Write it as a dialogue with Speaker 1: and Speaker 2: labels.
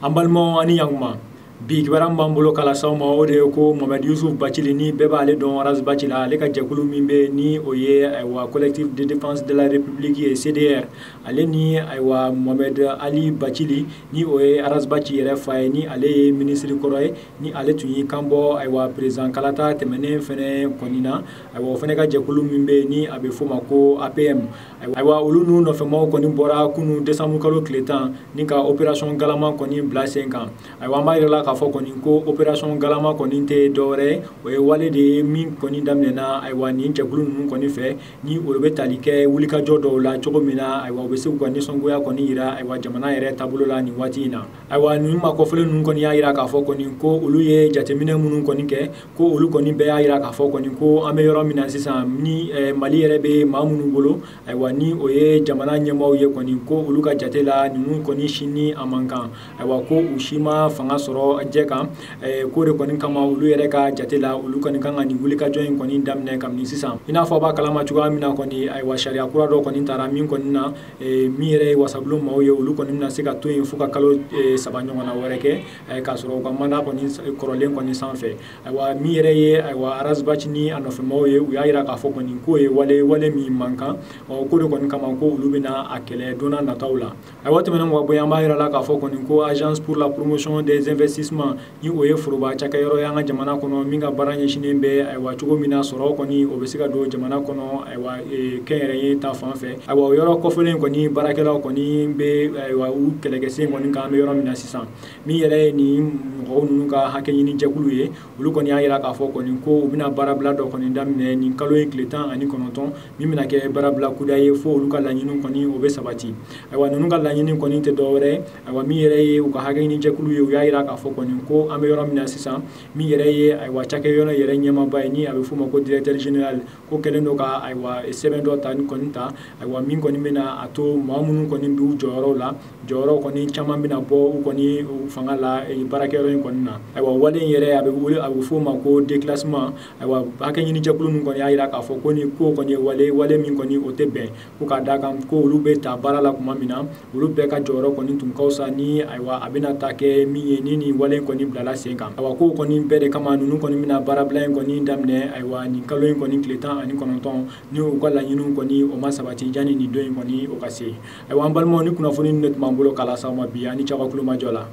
Speaker 1: An balimaw ani ɲankuma, bi kibaruya min b'an bolo k'a lase aw ma, o de ye ko Mohamed Youssouf Bathily, ni bɛɛ b'ale dɔn Ras Bath la, ale ka jɛkulu min bɛ ni o ye ayiwa Collectif de défense de la République ye, CDR, ale ni ayiwa Mohamed Ali Bathily, ni o ye Ras Bath yɛrɛ fa ye, ni ale ye minisiri kɔrɔ ye, ni ale tun y'i kan bɔ ayiwa président kalata tɛmɛnen fɛnɛ kɔni na. Ayiwa, o fɛnɛ ka jɛkulu min bɛ ni a bɛ f'o ma ko APM, ayiwa, olu n'u nɔfɛmaw kɔni bɔra kunu décembre kalo tile 10 ni ka opération galama kɔni bila sen kan. Ayiwa, an b'a yira la k'a fɔ kɔni ko opération galama kɔni tɛ dɔwɛrɛ ye, o ye wale de ye min kɔni daminɛna ayiwa nin jɛkulu ninnu kɔni fɛ, ni olu bɛ tali kɛ wulikajɔ dɔw la cogo min na, ayiwa, u bɛ se k'u ka nisɔngoya kɔni yira ayiwa jamana yɛrɛ taabolo la nin waati in na. Ayiwa, nin makɔfɔlen ninnu kɔni y'a yira k'a fɔ kɔni ko olu ye jateminɛ minnu kɔni kɛ, ko olu kɔni bɛɛ y'a yira k'a fɔ kɔni ko an bɛ yɔrɔ min na sisan ni Mali yɛrɛ bɛ maa minnu bolo, ayiwa, ni o ye jamana ɲɛmaaw ye kɔni, ko olu ka jate la ninnu kɔni si ni a man kan, ayiwa, ko u si ma fanga sɔrɔ jɛ kan. Ko de kɔni kama, olu yɛrɛ ka jate la, olu kɔni kan ka nin wulikajɔ in kɔni daminɛ kabini sisan. I n'a fɔ a b'a kalama cogoya min na kɔni, ayiwa, sariya kura dɔ kɔni taara min kɔni na, min yɛrɛ ye wasabulon maaw ye, olu kɔni bɛna se ka to yen fo ka kalo 3 ɲɔgɔnna wɛrɛ kɛ k'a sɔrɔ u ka mandat kɔni kɔrɔlen kɔni sanfɛ. Ayiwa, min yɛrɛ ye ayiwa Ras Bath ni a nɔfɛmaaw ye, u y'a yira k'a fɔ kɔni k'o ye wale min man kan, ko de kɔni kama ko olu bɛna a kɛlɛ don n'a nataw la. Ayiwa, tɛmɛnen kɔ ka bɔ yen, an b'a yira la k'a fɔ kɔni ko Agence pour la promotion des investissements, ni o ye foroba cakɛyɔrɔ ye an ka jamana kɔnɔ, min ka baara ɲɛsinnen bɛ ayiwa cogo min na sɔrɔ kɔni o bɛ se ka don jamana kɔnɔ, ayiwa, kɛnyɛrɛye ta fan fɛ. Ayiwa, o yɔrɔ kɔfɛlen kɔni baarakɛlaw kɔni bɛ ayiwa u kɛlɛkɛsen kɔni kan an bɛ yɔrɔ min na sisan. Min yɛrɛ ye nin mɔgɔw ninnu ka hakɛ ɲini jɛkulu ye, olu kɔni y'a yira k'a fɔ kɔni ko u bɛna baarabila dɔ kɔni daminɛ nin kalo in tile 19, min bɛna kɛ baarabila kuda ye fo olu ka laɲini kɔni o bɛ sabati. Ayiwa, ninnu ka laɲini kɔni tɛ dɔwɛrɛ ye, ayiwa, min yɛrɛ ye u ka hakɛ ɲini jɛkulu ye, u y'a yira k'a fɔ kɔni ko an bɛ yɔrɔ min na sisan, min yɛrɛ ye ayiwa cakɛyɔrɔ yɛrɛ ɲɛmaaba ye, ni a bɛ f'o ma ko directeur général, ko kɛlen don ka ayiwa sɛbɛn dɔ ta kɔni ta, ayiwa, min kɔni bɛna a to maa minnu kɔni b'u jɔyɔrɔw la, jɔyɔrɔ kɔni caman bɛna bɔ u kɔni fanga la baarakɛyɔrɔ in kɔni na. Ayiwa, wale in yɛrɛ a bɛ wele, a bɛ f'o ma ko déclassement. Ayiwa, hakɛ ɲini jɛkulu ninnu kɔni y'a yira k'a fɔ ko ni ko kɔni ye wale min kɔni o tɛ bɛn, ko k'a d'a kan ko olu bɛ ta baara la tuma min na, olu bɛɛ ka jɔyɔrɔ kɔni tun ka fisa ni ayiwa a bɛna ta kɛ min ye ni nin wale in kɔni bilala sen kan. Ayiwa, ko kɔni bɛɛ de kama ninnu kɔni bɛna baarabila in kɔni daminɛ ayiwa nin kalo in kɔni tile 19, ni u ka laɲiniw kɔni o ma sabati janni nin don in kɔni o ka se. Ayiwa, an balimaw, ni kunnafoni ninnu de tun b'an bolo k'a lase aw ma bi, ani cɛw ka kulomajɔ la.